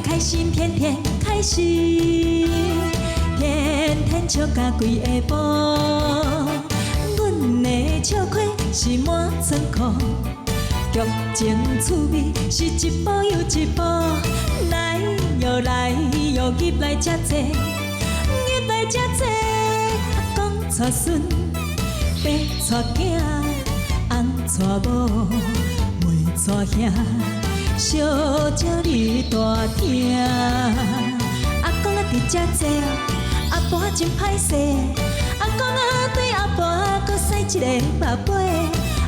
開心，天天開心，天天笑甲規下晡。阮的笑虧是滿倉庫，劇情趣味是一部又一部。來喲來喲，入來遮坐，入來遮坐。阿公帶孫，爸帶囝，翁帶某，妹帶兄，相招你大廳。阿公啊佇遮坐，阿婆真歹勢。阿公啊對阿婆閣使一个目尾，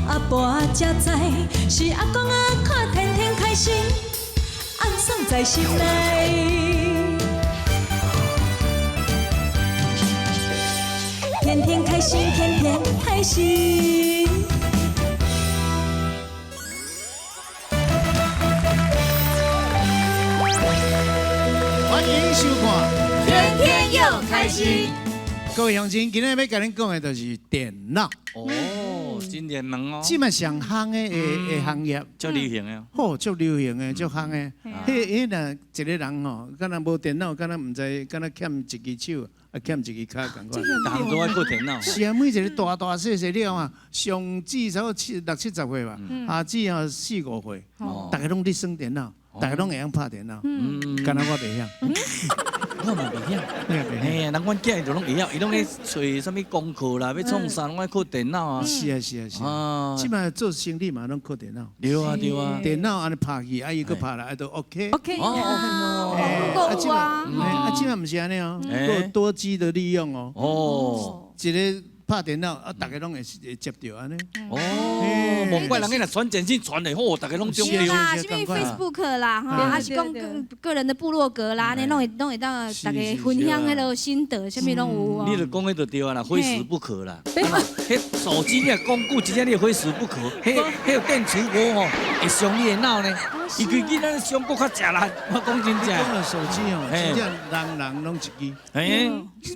阿婆才知是阿公啊看天天開心，暗爽在心內。天天開心，天天開心。歡迎收看《天天又開心》。各位鄉親，今日欲共恁講的就是電腦。哦，真熱門哦。這嘛上夯的行業，足流行的。好，足流行的，足夯的。彼若一个人吼，敢若無電腦，敢若毋知，敢若欠一支手，啊欠一支跤仝款。逐項都愛靠電腦。是啊，每一個大大細細了啊，上至差不多七六七十歲吧，下至吼四五歲，逐家攏咧耍電腦，逐家攏會曉拍電腦。敢若我袂曉。我嘛袂曉。嘿啊，人阮囝伊就攏會曉，伊攏咧揣啥物功課啦，欲創啥攏愛靠電腦啊。是啊是啊是啊。這擺做生理嘛攏靠電腦。對啊對啊。電腦按呢拍去，啊伊閣拍來，啊都 OK。 OK。哦。購物啊。啊，這擺毋是按呢哦，閣多機的利用哦。哦。一个拍電腦啊，逐家攏會接著按呢。哦，無怪人家若傳簡訊傳的好，逐家攏中對啦，啥物 Facebook 啦，吼，還是講個人的部落格啦，按呢攏會當逐家分享彼个心得，啥物攏有哦。你就講彼就對啊啦，非死不可啦。彼手機你若講久，真正你非死不可。彼彼個電磁波吼，會傷你的腦呢。伊規支咱傷閣較食力，我講真正。講到手機吼，真正人人攏一支。嘿。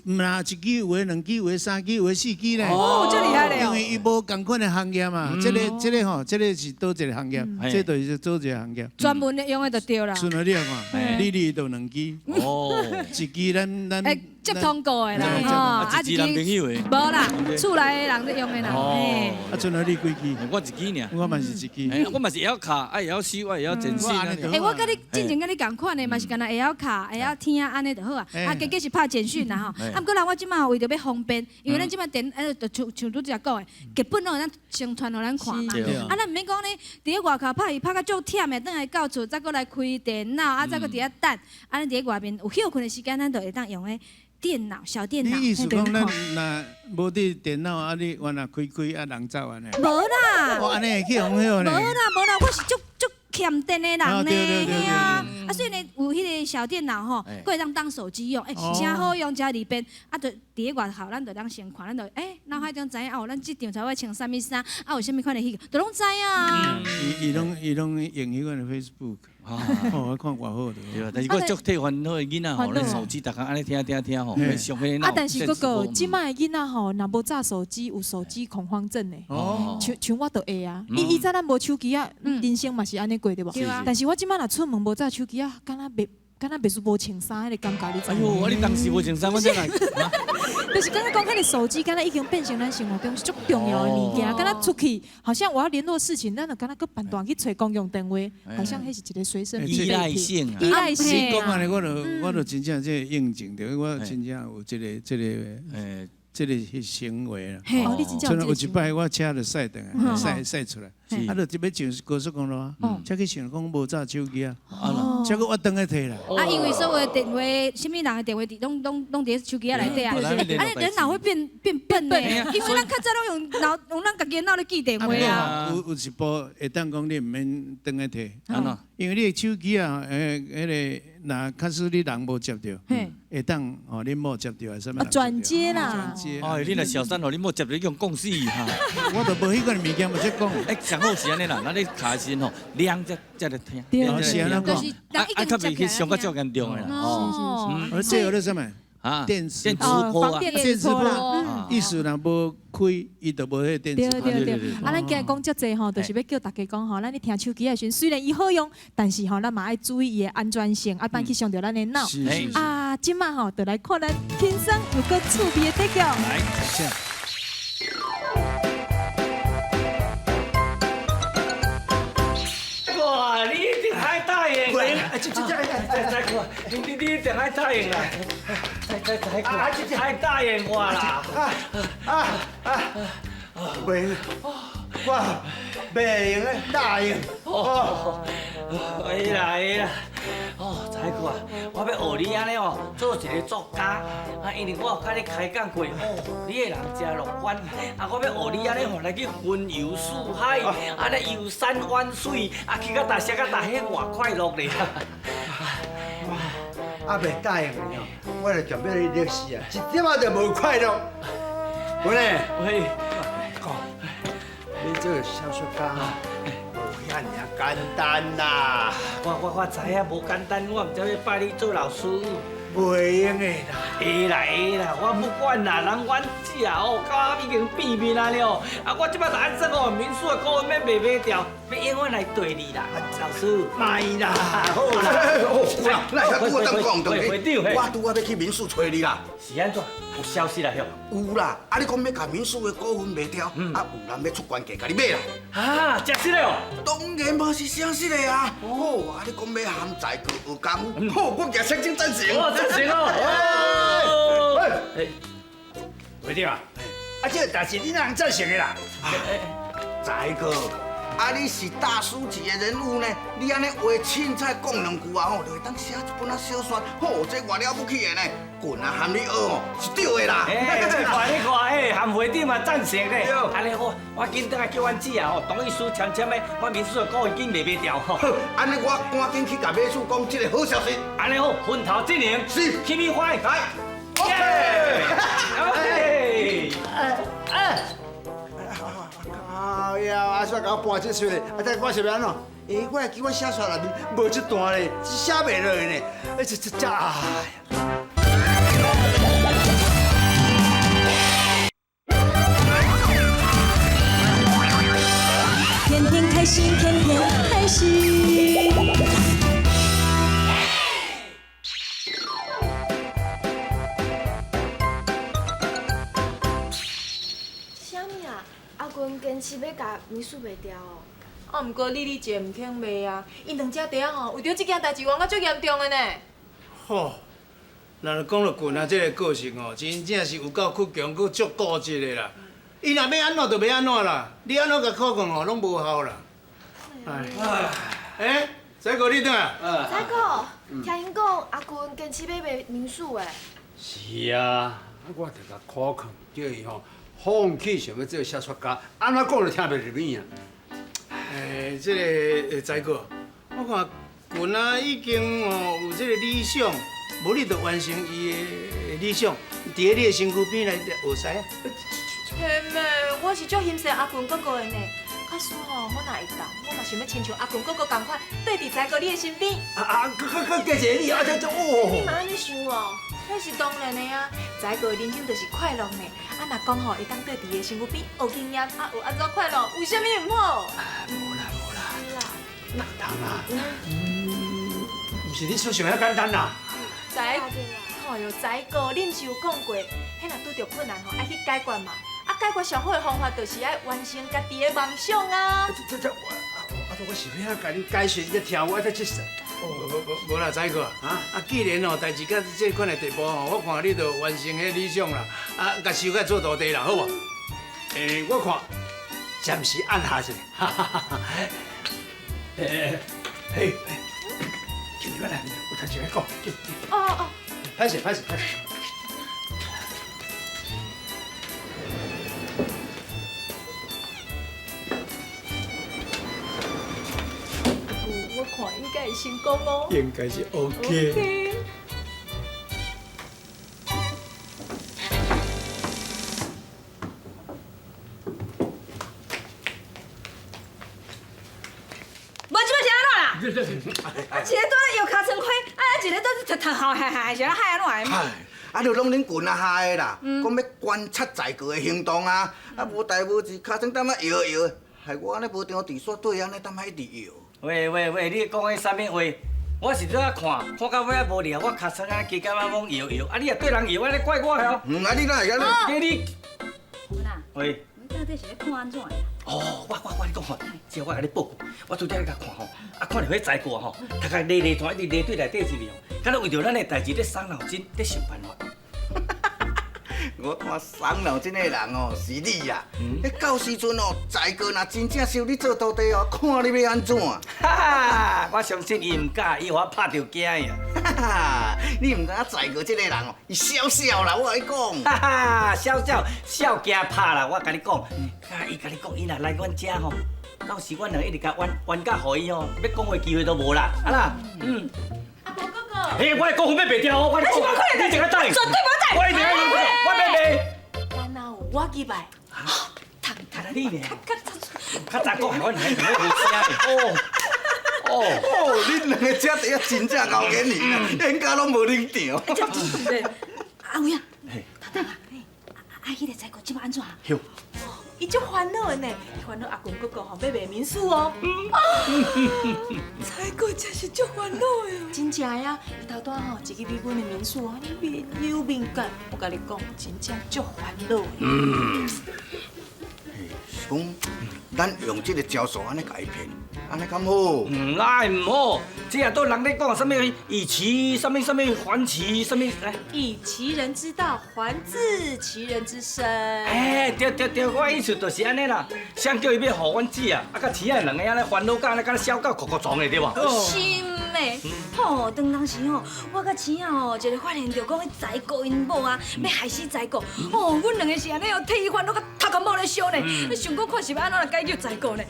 毋若一支，有的兩支，有的三支，有的四支咧。哦，這厲害咧！因為伊無仝款的行業嘛，這个這个吼，這个是佗一个行業，這就是佗一個行業。專門的用的就對啦。像你看，你就兩支。哦。一支咱咱。欸，接通過的啦，吼，啊，一支男朋友的。無啦，厝內的人咧用的啦。哦。啊，像你幾支？我一支爾。我嘛是一支。我嘛是會曉敲，啊會曉收，啊會曉簡訊。欸，我佮你進前佮你仝款的嘛是干焦會曉敲，會曉聽，按呢就好啊。啊，加減是拍簡訊啦吼。啊，毋過人我這擺為著欲方便，因為咱這擺電，就像像拄才講的，劇本攏會當先傳予咱看嘛。啊，咱毋免講咧，佇咧外口拍伊拍甲足忝的，轉來到厝再閣來開電腦，啊，再閣佇遐等。啊，咱佇咧外面有歇睏的時間，咱就會當用彼電腦、小電腦。你意思講咱若無佇電腦，啊你原來開開啊人走按呢？無啦。哦，按呢會去予彼呢？無啦無啦，我是足足欠電的人呢，嘿啊，啊所以呢有彼个小電腦吼，閣會當當手機用，欸，誠好用，誠利便。啊，就佇咧外口，咱就當先看，咱就欸，腦海中知影哦，咱這場才會穿啥物衫，啊有啥物款的戲，都攏知影。伊攏用彼款的 Facebook。哦，我看偌好的。對啊，但是我足替煩惱的囡仔吼，咧手機逐工按呢聽聽聽吼，會傷彼個腦。啊，但是閣閣，這擺的囡仔吼，若無紮手機，有手機恐慌症的。哦。像像我就會啊，以前咱無手機啊，人生嘛是按呢過對無？但是我這擺若出門無紮手機啊，敢若袂輸無穿衫彼个感覺，你知？哎喲，我你當時無穿衫，我怎來？就是敢若講，彼个手機敢若已經變成咱生活中足重要的物件。敢若出去，好像我要聯絡事情，咱就敢若閣辦斷去揣公用電話，好像彼是一個隨身依賴性啊。依賴性。你講按呢，我就真正這個應證著，我真正有這個行為啦。哦，你真正有一擺我車就駛轉來，駛駛出來，啊，就欲上高速公路啊，才去想講無紮手機啊，才閣我轉來提啦。啊，因為所有的電話，啥物人的電話，攏佇手機仔內底啊。啊，你人腦會變笨的，因為咱較早攏用腦，用咱家己的腦咧記電話啊。有一步會當講你毋免轉來提，因為你的手機啊，彼个若假使你人無接著，會當予恁某接著還是啥物？轉接啦。轉接。哎，你若小三予恁某接著，你用講死哈。我都無彼款物件，無這講。欸，上好是按呢啦，咱咧卡時陣吼，亮才才咧聽。對，是按呢講。啊啊，較袂去傷較足嚴重的啦。哦，這叫做啥物？啊，電磁電磁波啊，電磁波啦。意思若无开，伊就无彼个电磁对对对，啊，咱今日讲遮济吼，就是欲叫大家讲吼，咱咧听手机的时阵，虽然伊好用，但是吼，咱嘛爱注意伊的安全性，啊，莫去伤著咱的脑。啊，这马吼，就来看咱轻松又阁趣味的得奖。来，哇，你一定爱答应。喂，这这这，再看，你一定爱答应啦。再看，爱答应我啦。袂，我袂用的答应。哦，会啦会啦。哦，才哥啊，我欲学你按呢哦，做一个作家。啊，因为我有佮你开讲过，哦，你的人真乐观。啊，我欲学你按呢吼，来去云游四海，按呢游山玩水，啊，去到大声到大，彼偌快乐咧。我袂答应你哦，我就强逼你历史啊，一点仔就无快乐。喂，喂，讲，你这个小说家无遐尔简单啦。我知影无简单，我毋才欲拜你做老师。袂用的啦。会啦会啦，我不管啦，人阮姐啊哦，到已经变面啊了。啊，我这摆就按算哦，民宿的股份欲卖卖掉，欲永远来缀你啦，老师。莫啦，好啦。哦，有啦，那遐久我当讲会长，我拄仔欲去民宿揣你啦。是按怎？有消息啦，有啦，啊你讲欲共民宿的股份卖掉，啊有人欲出悬价共你买啦。啊，真实的哦。当然嘛是真实的啊。好，啊你讲欲含财哥学功夫，好，我举双手赞成。哦，赞成哦。喂，会长啊，啊这个代志你哪能赞成的啦？财哥，啊你是大师级的人物呢，你按呢话凊彩讲两句啊吼，就会当写一本仔小说，吼，这偌了不起的呢。棍啊，含你学哦，是对的啦。哎，你看你看，哎，韩会长嘛赞成咧。按呢好，我紧转来叫阮姊啊吼，同意书签签的，我民宿的股份紧卖卖掉吼。好，按呢我赶紧去共买主讲这个好消息。按呢好，分头进行。是，起米花。来，OK。 OK。哎。哎呀，阿煞共我搬这出来，啊，这我是欲按怎？欸，我会记我写书内面无这段咧，写袂落呢。哎，这这这，哎呀！天天开心，天天开心。啥物啊？阿君坚持欲共民宿卖掉哦。啊，毋过丽丽姐毋肯卖啊，𪜶两姐弟仔吼，为著这件代志冤甲足严重的呢。吼，人讲著君啊，这个个性哦，真正是有够倔强，阁足固执的啦。伊若欲按怎就欲按怎啦，你按怎共苦劝吼，拢无效啦。哎，欸，财哥你转来？财哥，听𪜶讲阿君坚持欲卖民宿的。是啊，我就共苦劝，叫伊吼放弃想欲做小说家，按怎讲都听袂入耳啊。欸，这个财哥，我看君啊已经吼有这个理想，无你就完成伊的理想，伫咧你的身躯边来学师啊。嘿妹，我是足欣赏阿君哥哥的呢。假使吼，我若会当，我嘛想欲亲像阿君哥哥仝款，缀伫财哥你的身边。啊啊，阁阁阁加一个你啊，这这哦。你嘛按呢想哦？彼是当然的啊，财哥的人生就是快乐呢。啊，若讲吼会当缀伫伊的身躯边学经验，啊，学按怎快乐，有啥物毋好？无啦无啦，哪通啊？毋是你所想遐简单啦。财，哎哟，财哥，你毋是有讲过，彼若拄著困难吼，爱去解决嘛。啊，解决上好的方法就是爱完成家己的梦想啊！这这，我是欲共你解释，你才听有，啊，这这。无无啦，财哥啊，啊，既然哦代志到这款的地步吼，我看你就完成彼理想啦，啊，共收甲做徒弟啦，好无？欸，我看暂时按下一下，哈哈哈哈。欸，嘿，进入来，我头先讲。哦哦。歹势歹势歹势。我看应该会成功哦。应该是 OK。无这摆是按怎啦？啊，一个拄咧摇尻川花，啊，一个拄咧头头害害，是咧害按怎的？啊，就攏恁群仔害的啦，講欲觀察在國的行動啊，啊無代無誌，尻川淡仔搖搖，害我按呢無張佇煞對按呢淡仔一直搖。喂喂喂，你講彼啥物話？我是拄仔看，看到尾仔無聊，我尻川按呢加減仔罔搖搖，啊你也對人搖，按呢怪我哦。嗯，啊你哪會按呢？叫你。啊。喂。你到底是咧看按怎？哦，我你講吼，這我共你報告，我拄才咧共看吼，啊看著彼才哥吼，頭殼咧咧轉，一直咧對內底入去吼，敢若為著咱的代誌咧傷腦筋，咧想辦法。我看傷腦筋的人哦，是你啊！彼到時陣哦，才哥若真正收你做徒弟哦，看你欲按怎？哈哈，我相信伊毋敢，伊予我拍著驚呀！哈哈，你毋知影才哥這个人哦，伊痟痟啦，我共你講。哈哈，痟痟痟驚拍啦，我共你講，啊，伊共你講，伊若來阮遮吼，到時阮兩個一直共冤冤甲予伊吼，欲講話機會都無啦，啊啦，嗯。阿婆哥哥，嘿，我的股份欲賣掉哦，我講，你一個等，絕對無等，我一定愛，我欲賣。敢若有我擊敗？哈，你呢？較早講，我兩個有聲哦。哦哦，恁兩个這底仔真正𠢕言語啦，演甲攏無冷場。阿偉啊，頭頭啊，啊，彼个才哥這擺按怎？伊足煩惱的呢，伊煩惱阿群哥哥吼欲賣民宿哦。才哥真是足煩惱的。真正的啊，伊頭拄吼一入去阮的民宿啊，面憂面干，我共你講，真正足煩惱的。嗯，是講咱用這个招數按呢共伊騙，按呢敢好？嗯，哪會毋好？這也都人咧講啥物以其啥物啥物還其啥物來？以其人之道還治其人之身。哎，對對對，我意思就是按呢啦。誰叫伊欲予阮姊啊，啊佮姊仔兩个按呢煩惱甲按呢敢若痟到哭哭床的對無？是的，吼，當當時吼，我佮姊仔吼，一个發現著講彼才哥𪜶某啊，欲害死才哥，吼，阮兩个是按呢哦，替伊煩惱甲頭殼某咧燒呢，想講看是欲按怎來解救才哥呢？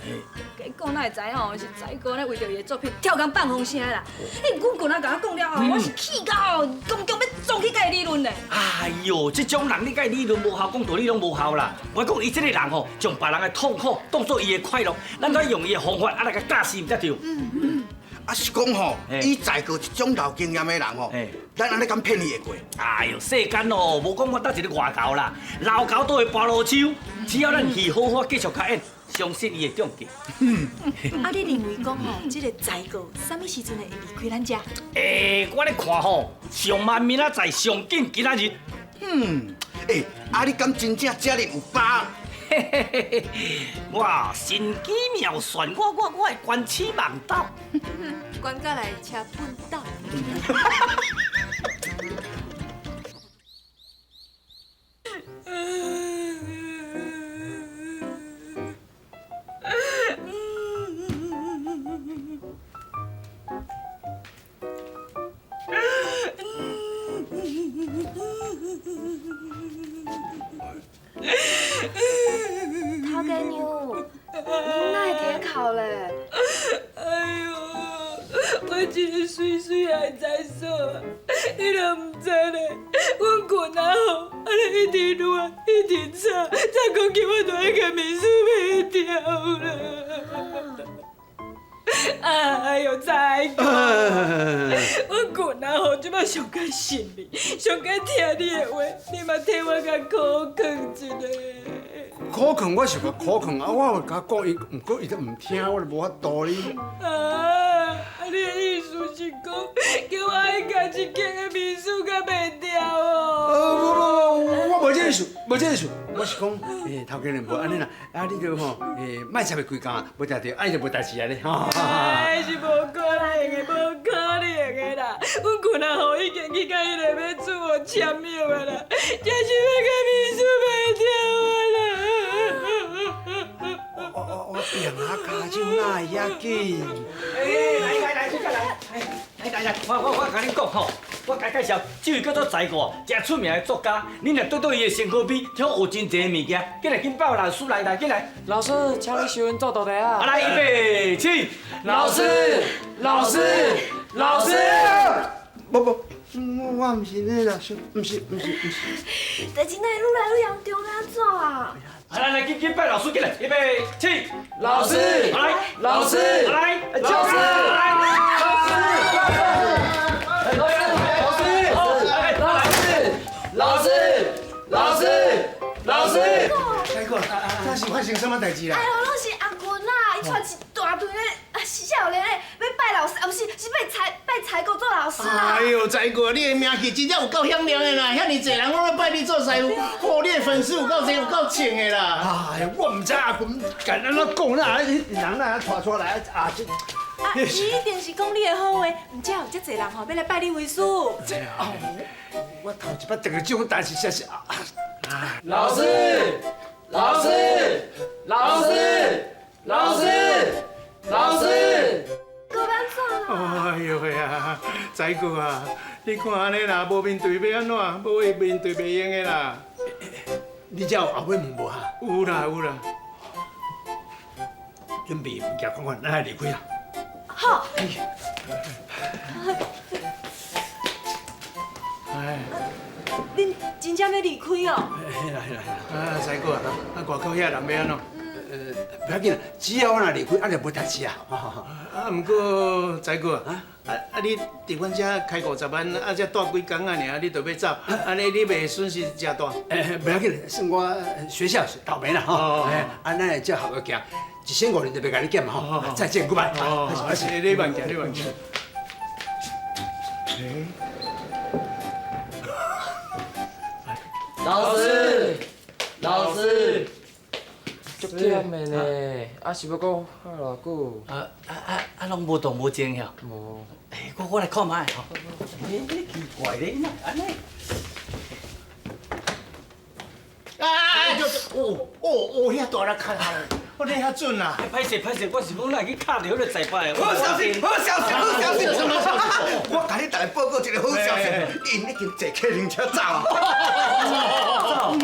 結果哪會知吼，是才哥咧為著伊的作品跳工放風聲啦。欸，阮群仔共我講了後，我是氣到吼，剛強欲撞去共伊理論呢。哎喲，這種人你共伊理論無效，講道理攏無效啦。我講伊這个人吼，將別人的痛苦當做伊的快樂，咱愛用伊的方法啊來共教死，毋才對。啊是講吼，以才哥這種老經驗的人吼，咱按呢敢騙伊會過？哎喲，世間哦，無講我搭一个外猴啦，老猴都會跋落手，只要咱戲好好繼續共演，相信伊會中計。啊，你認為講吼，這个才哥啥物時陣會離開咱遮？欸，我咧看吼，上慢明仔載，上緊今仔日。嗯，欸，啊你敢真正遮爾有把握？嘿嘿嘿嘿，我神機妙算，我會關起網斗，關甲來車畚斗。頭家娘，你哪會佇咧哭咧？哎喲，我一个媠媠的才嫂，你都毋知咧，阮群仔吼，按呢一直乱，一直吵，再講叫我都愛共民宿賣掉啦。哎喲，才哥，阮群仔吼這擺上較信你，上較聽你的話，你嘛替我共苦勸一下。苦勸我是共苦勸啊，我有共講伊，毋過伊都毋聽，我就無法度哩。啊！你的意思是講，叫我愛共這間的民宿共賣掉哦？無無無，我無這意思，無這意思，我是講，欸，頭家娘無按呢啦，啊，你就吼，欸，莫插伊規工，無定著，按呢就無代誌啊咧，吼。哎，是無可能的，無可能的啦！阮群仔吼已經去共彼个欲主簽約啊啦，這是欲共民宿賣掉啊啦！我變下跤手哪會遐緊？欸，來來來，來來，來來，我共恁講吼，我共介紹，這位叫做才哥，誠出名的作家。恁若對對伊的身軀邊，通學真濟物件。緊來緊報老師來來，緊來。老師，請你收阮做徒弟啊！啊來，預備起。老師，老師，老師。無無，我毋是那老師，毋是。代誌哪會愈來愈嚴重，欲按怎啊？來來，緊緊拜老師，緊來，預備起。老師，來，老師，來，老師，老師，老師，老師，啥物代志啦？哎呦，拢是阿君啦，伊带一大堆咧啊少年咧，欲拜老师，啊毋是，是欲拜财哥做老师啦。哎呦，财哥，你的名气真正有够响亮的啦，遐尔济人拢咧拜你做师傅，哦，你的粉丝有够济，有够千的啦。哎，我毋知阿君敢按怎讲啦，人哪带出来啊？这啊，伊一定是讲你的好话，毋才有遮济人吼欲来拜你为师。这哦，我头一摆得到这种代志，真是啊！老师，老师，老师，老师，老师。阁欲按怎啦？哎呦喂啊，财哥啊，你看按呢啦，无面对欲按怎？无面对袂用的啦。你遮有后尾门无哈？有啦有啦。准备物件看看，咱来离开啦。好。哎，恁真正欲离开哦？嘿啦嘿啦。啊，财哥啊，啊外口遐人欲按怎？不要紧，只要我若离开，啊就无代志啊。啊，毋过财哥啊，啊你伫阮遮开50万，啊才蹛几工仔尔，你就欲走，按呢你袂损失诚大？不要紧，算我学校倒霉啦吼。啊，咱会照合约行，1500就袂共你减嘛吼。再见，goodbye。哦，你慢行，你慢行。老师，老师。足忝的呢，啊是欲阁拍偌久？啊啊啊！拢无动无静晓？无。欸，我来看觅吼。欸，奇怪咧，哪按呢？啊啊！就哦哦哦，遐大力敲下，我你遐准啊！歹势歹势，我是讲哪会去敲著彼个裁判的。好消息，好消息，好消息！什么消息？我共你大家报告一个好消息，𪜶已经坐客人车走啊！走。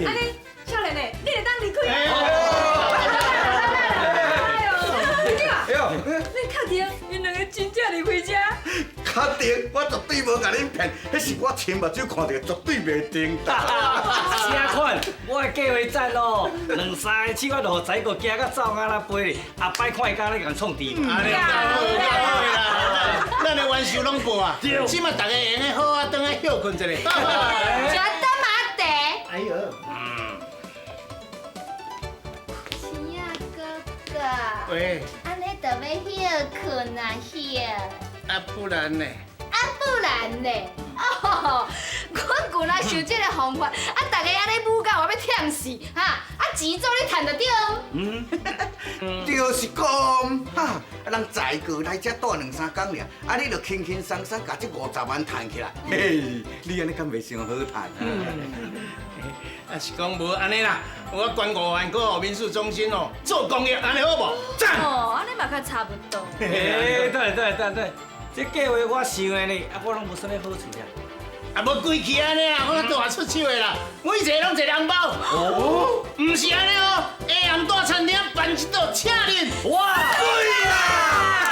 按呢，少年的，你会当离开。哎呦，你确定𪜶两个真正离开遮？确定，我绝对无共恁骗，彼是我亲目睭看著，绝对袂颠倒。啥款？我的计划赞咯，两三个试我就予财哥惊甲走啊啦飞咧，后摆看伊敢咧共创治。按呢够好啦，咱的冤仇拢报啊，这马大家闲的好啊，转来歇睏一下。食淡仔茶。哎呦。钱仔哥哥。喂。按呢就欲歇睏啊歇。啊，不然呢？啊，不然呢？哦，阮旧若想这个方法，啊，大家按呢舞到我欲忝死，哈！啊，钱总你趁得著。嗯，就是讲，哈，人财哥来遮蹛两三工尔，啊，你就轻轻松松共这50万趁起来，嘿，你按呢敢袂伤好趁？啊，是讲无按呢啦，我捐5万块予民宿中心哦，做公益，按呢好无？赞！哦，按呢嘛较差不多。欸，对对对对，这计划我想的呢，啊，我拢无啥物好处啊。啊，无规气按呢啦，我大出手的啦，每一个拢一个红包。哦，毋是按呢哦，下暗大餐厅办一桌请恁。哇！对啦！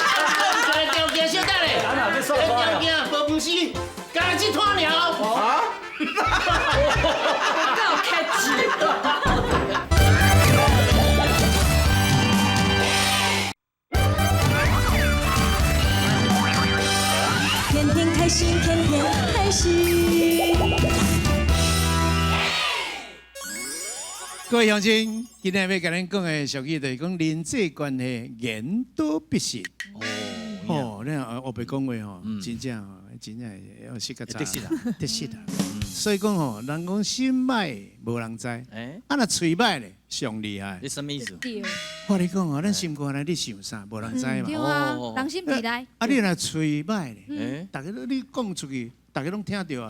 一个条件小等咧，一个条件，无毋是，干焦这摊尔。啊？够客气。天天开心，天天开心。各位乡亲，今天欲共恁讲的俗语就是讲人际关系言多必失。哦，你看乌白讲话吼，真正真正要识较早，得失啊，得失啊。所以讲吼，人讲心歹无人知，啊若喙歹咧上厉害。你啥物意思？我咧讲吼，咱心肝内你想啥，无人知嘛。对啊，人心伫内。啊，你若喙歹咧，逐家你讲出去，逐家拢听著啊。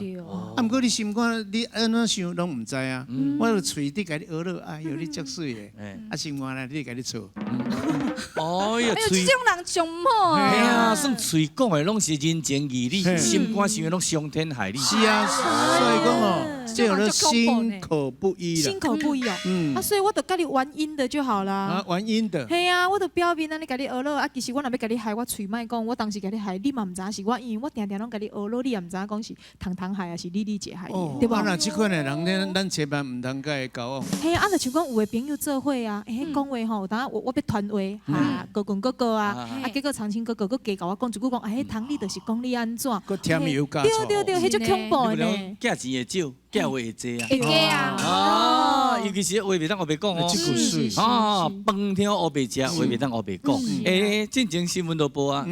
啊，毋过你心肝你按怎想拢毋知啊。我著喙伫共你学落，哎哟，你足媠的。啊，心肝内你共你错。哎呀，哎呦，这种人上毋好啊！嘿啊，算喙讲的拢是人情义理，心肝想的拢伤天害理。是啊，所以讲哦，这叫做心口不一啦。心口不一哦，啊，所以我就共你玩阴的就好啦。啊，玩阴的。嘿啊，我就表面按呢共你学落，啊，其实我若欲共你害，我喙莫讲，我当时共你害，你嘛毋知影是我，因为我定定拢共你学落，你也毋知影讲是糖糖害，抑是丽丽姐害，对无？啊，若这款的人，咱千万毋通共伊交往。嘿啊，就像讲有的朋友做伙啊，欸，讲话吼，有当我欲传话，哈，高光哥哥啊，啊，结果长青哥哥阁加共我讲一句讲，啊，彼唐你就是讲你按怎？阁添油加醋。对对对，彼足恐怖的呢。寄钱会少，寄话会济啊。会加啊。啊，尤其是話袂當烏白講哦。這句媠。啊，飯廳烏白食，話袂當烏白講。欸，進前新聞都報啊。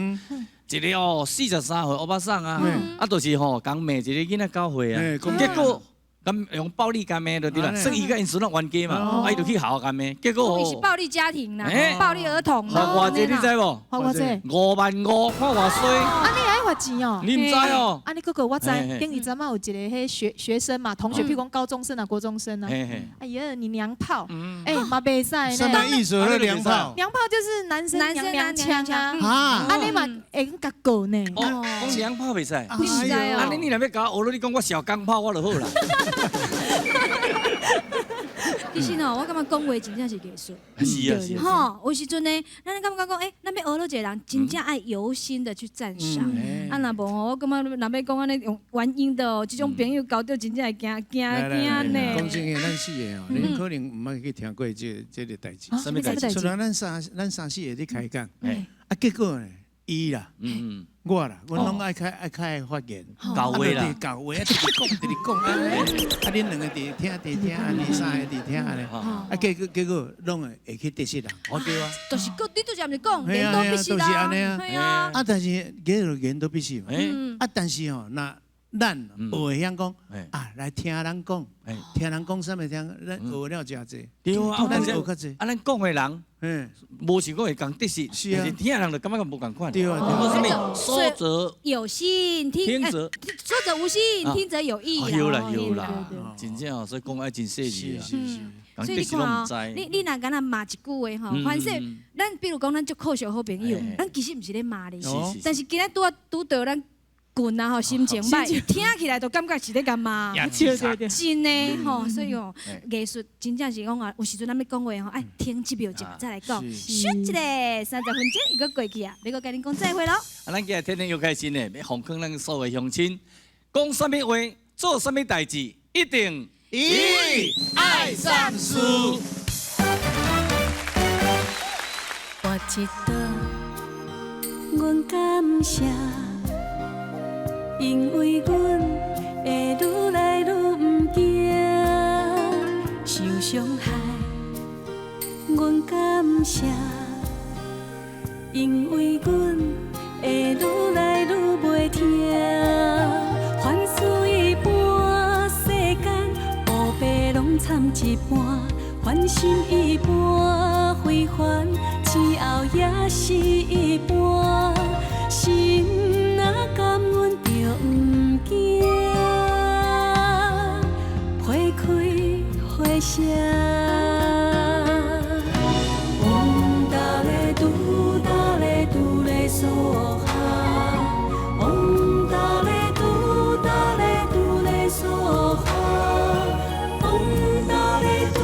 一個哦，43歲歐巴桑啊，啊，就是吼，共罵一個囡仔9歲啊，結果咁用暴力共罵就對啦，算伊佮𪜶孫仔冤家嘛，啊，伊就去嚎共罵，結果伊是暴力家庭啦，暴力兒童。罰偌濟你知無？罰偌濟？5萬5，看偌衰。啊，你愛罰錢哦？你毋知哦？啊，你哥哥我知，頂一陣仔有一個彼學學生嘛，同學，譬如講高中生啊、國中生啊。哎呀，你娘炮，哎嘛袂使呢。什麼意思？娘炮？娘炮就是男生娘娘腔啊。啊，你嘛會共告呢？哦，講娘炮袂使。不使哦。啊，你若欲共我學，你講我小鋼炮我就好啦。其實哦，我感覺講話真正是藝術。是啊是啊。吼，有時陣呢，咱感覺講，欸，咱欲學著一個人，真正愛由心的去讚賞。啊，若無吼，我感覺若欲講按呢用原因的哦，這種朋友交著真正會驚驚驚呢。講真的，咱四個哦，恁可能毋捌去聽過這個代誌。啥物代誌？雖然咱三四個咧開講，啊，結果呢，伊啦，我啦，阮攏愛較愛發言，講話啦，講話啊，直直講，直直講，啊，恁兩個佇聽佇聽，啊，恁三個佇聽按呢，啊，結果攏會去得失人。哦對啊，就是講，你拄才毋是講，言多必失啦，係啊。啊，但是結果言多必失嘛。啊，但是吼，若咱學會曉講，啊，來聽人講，聽人講啥物聽，咱學了誠濟。對啊，咱學較濟。啊，咱講的人，無想講會共得失，但是聽的人就感覺無仝款。對啊，對啊。說者有心，聽者說者無心，聽者有意。有啦有啦，真正哦，所以講愛真細膩啊。是是。所以你看哦，你若敢若罵一句話吼，反正咱比如講咱足靠熟好朋友，咱其實毋是咧罵你，但是今仔拄仔拄著咱。棍啊吼，心情歹，聽起來就感覺是咧共罵，真的吼，所以哦，藝術真正是講啊，有時陣咱欲講話吼，愛停一秒鐘再來講，翕一下30分鐘又閣過去啊，欲閣共恁講再會囉。啊，咱今日天天又開心呢，欲奉勸咱所有鄉親，講啥物話，做啥物代誌，一定一愛三思。活一道，阮感謝。因為阮會愈來愈毋驚受傷害，阮感謝。因為阮會愈來愈袂疼。凡事一般，世間烏白攏摻一半，凡心一般，非凡，之後也是一般，心若感恩就毋驚，花開花謝。嗡達咧嘟達咧嘟咧梭哈，嗡達咧嘟達咧嘟咧梭哈，嗡達咧嘟